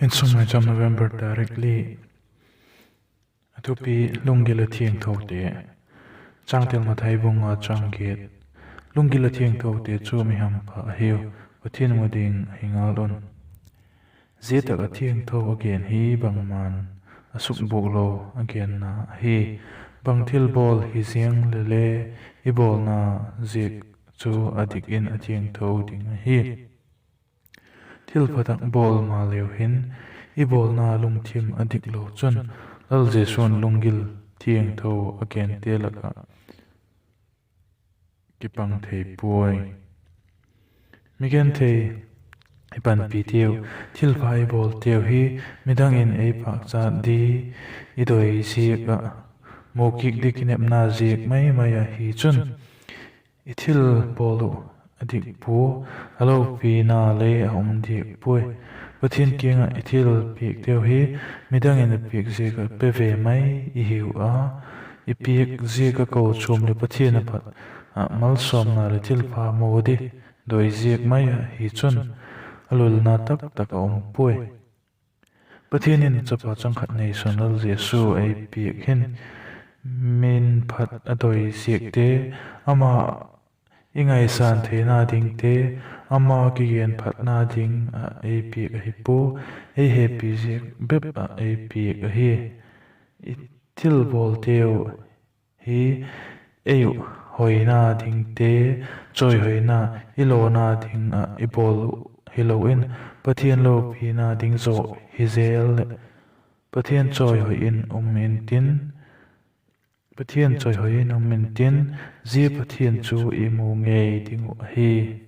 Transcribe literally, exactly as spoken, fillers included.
Insung Maicham, November tarik li. A thupi: Lunggil a thiangthote. Changtel: Mathai bung nga chang giat. Lunggil a thiangthote chu mi hampha ahiu, Pathian mu ding ahi ngal un. Zia tak a thiangtho a gen hi bangma'n a sukbuak lo a genna ahi. Bang thilbawl hi ziang lele, i bawlna ziak chu a dik in a thiangtho ding ahi. Thilpha tak bawl maleu hin, i bawlna lungthim a dik lo chun, Lal Jesu'n lunggil thiangtho a gente lak ah kipang thei puai. Mi genthei, i panpiteu, thilpha i bawlteu hi midang in ei pâkchat di i doi ziak ah, mu kik di kinepna ziak mai mai ahi chun, i thilbawl uh a dik pua, a lopina le a um diak puai. Pathian kiang ah i thilpiakteu hi midang in a piak ziak ah pe ve mai i hiu a, i piak ziak ah kochuam leh Pathian a pat ah malsawmna leh thilpha mu di doi ziak mai ahi chun, a lulna taktak a um puai. Pathian in chapa changkhat neisun Lal Jesu ei piak hin, min phat a doi ziakte, ama i ngaisan theina dingte, ama kigen phatna ding ah ei piak ahi pua, ei hepi ziak bep ah ei piak ahi. I thilbawlteu hi ei uh hoina dingte, chawihoina, i lona ding ah i bawl uh hilo in, Pathian lopina ding zaw hi zel leh, Pathian chawihoi in um intin, Pathian chawihoi in um intin, zia Pathian chu i mu ngei ding uh ahi.